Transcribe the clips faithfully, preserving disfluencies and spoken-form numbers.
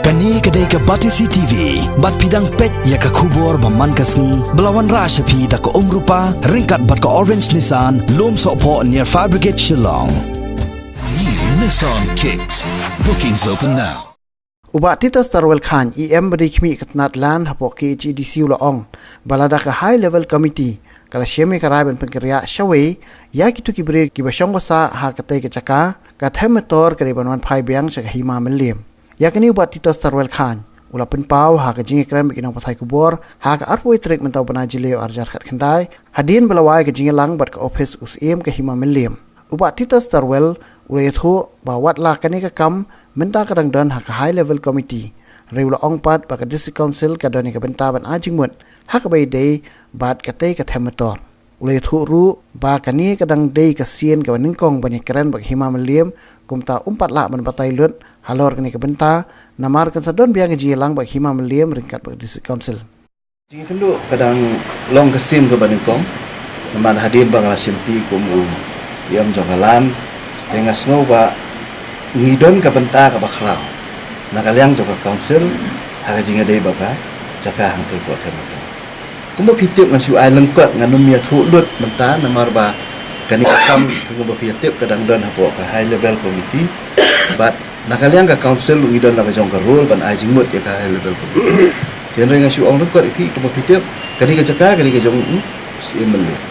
Kane ka dei ka Batesi T V, bad phi dang peit ïa ka khubor ba man ka sngi, ba la wanrah sha phi da ka Umrupa, ryngkat bad ka Orange Nissan, Lumsohphoh near Fire Brigade Shillong. New Nissan Kicks. Bookings open now. U Bah Titus Tarwel Chyne, E M ba dei khmih ka tnad Land hapoh K H A D C u la ong ba lada ka High Level Committee ka la shim ïa ka rai ban pynkynriah shawei ïa kito ki briew kiba shong ba sah ha katei ka jaka, ka them metor ka dei ban wan phai biang sha ka Hima Mylliem. Ïa kane u Bah Titus Tarwel Chyne u la pynpaw ha ka jingïakren bad ki nongpathai khubor ha ka arphew tarik mynta u bnai Jylliew arhajar khatkhyndai, hadien ba la wai ka jingïalang bad ka ophis u Syiem ka Hima Mylliem. U Bah Titus Tarwel u la ïathuh ba wat la kane ka kam mynta ka dang don ha ka High Level Committee, hynrei u la ong pat ba ka District Council ka don ïa ka bynta ban ai jingmut ha kaba ïadei bad katei ka them metor. U la ïathuh ruh ba kane ka dang dei ka sien kaba nyngkong ban ïakren bad ka Hima Mylliem, kumta um pat lah ban batai lut halor kane ka bynta, namar kan sa don biang ka jingïalang bad ka Hima Mylliem ryngkat bad ka District Council. Jingïakynduh ka dang long ka sien kaba nyngkong, namar hadien ba nga la shimti kum u E M jong ka Land, te nga sngew ba ngi don ka bynta kaba khraw na ka liang jong ka Council ha ka jingïadei bad ka jaka hangtei hapoh them metor. Kumba phi tip ngan shu ai lyngkot, ngan ym ïathuh lut mynta namar ba kane ka kam kumba phi tip ka dang don hapoh ka High Level Committee. Bad na ka liang ka Council ngi don la ka jong ka role ban ai jingmut ïa ka High Level Committee. Te hynrei nga shu ong lyngkot ïa phi, kumba phi tip, kane ka jaka ka dei ka jong u Syiem Mylliem.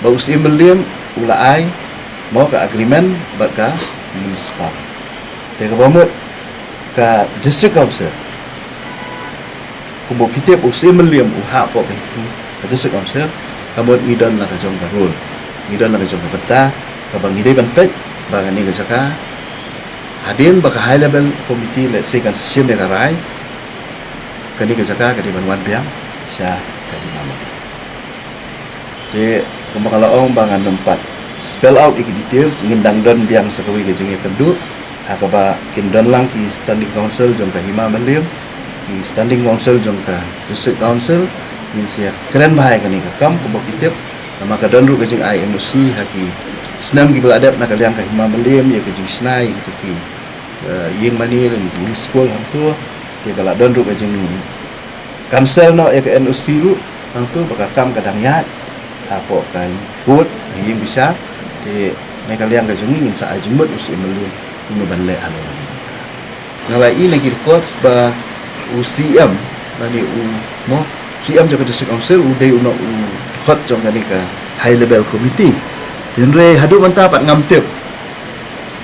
Ba u Syiem Mylliem u la ai mo ka agreement bad ka municipal. Te kaba mut ka District Council, kumba phi tip u Syiem Mylliem u hap hapoh ka, ka District Council, ka mut ngi don la ka jong ka role, ngi don la ka jong ka bynta, kaba ngi dei ban peit ba kane ka jaka, hadien ba ka High Level Committee, let's say, kan sa shim ïa ka rai, kane ka jaka ka dei ban wan biang sha ka Hima Mylliem. Te kumba nga la ong ba ngan ym pat spell out ïa ki details, ngin dang don biang sa kawei ka jingïakynduh ha kaba kin don lang ki Standing Council jong ka Hima Mylliem, ki Standing Council jong ka District Council, ngin sa ïakren bha ïa kane ka kam kumba phi tip, namar ka don ruh ka jingai N O C ha ki snem kiba la dep na ka liang ka Hima Mylliem ïa ka jingshna ïa kito ki, eh, ïing mane lane ïing skul hangto, te ka la don ruh ka jing cancel noh ïa ka N O C ruh, nangta ba ka kam ka dang ïaid hapoh ka court, ka ïing bishar, te na ka liang ka jong ngi ngin sa ai jingmut u Syiem Mylliem kumno ban leh halor. Nga la ïohi na ki records ba u C M, lane u, mo, C M jong ka District Council u dei uno u dkhot jong kane ka High Level Committee. Te hynrei haduh mynta pat ngam tip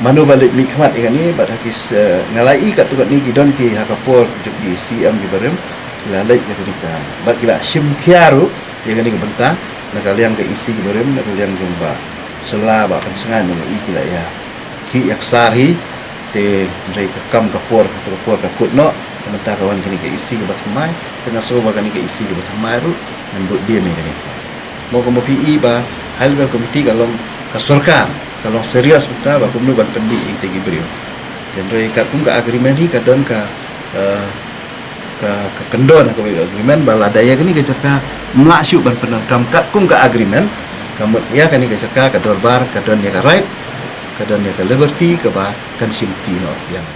mano ba leit mihkhmat ïa kane, bad ha ki s-, eh, nga la ïohi katto katne ki don ki ha ka por jong ki C M kiba rim, ki la leit ïa kane ka, bad ki la shim khia ruh ïa kane ka bynta na ka liang ka E C kiba rim, na ka liang jong Bah Shylla, Bah Pynsngain, nga la ïohi ki la ïa khih ïa ksar hi. Te hynrei ka kam ka por, ka por ka kut noh, ka bynta ka wan kane ka E C kaba thymmai, te nga sngew ba kane ka E C kaba thymmai ruh ngan bud dien ïa kane. Mo, kumba phi i ba High Level Committee ka long ka sorkar, ka long serious mynta ba kumno ban pynmih ïa kita ki briew. Te hynrei katkum ka agreement hi ka don ka, eh, ka, ka kyndon ha kawei ka agreement ba lada ïa kane ka jaka ym lah shuh ban pyndonkam katkum ka agreement, ka mut ïa kane ka jaka, ka dorbar ka don ïa ka right, ka don ïa ka liberty kaba kan shimti noh biang.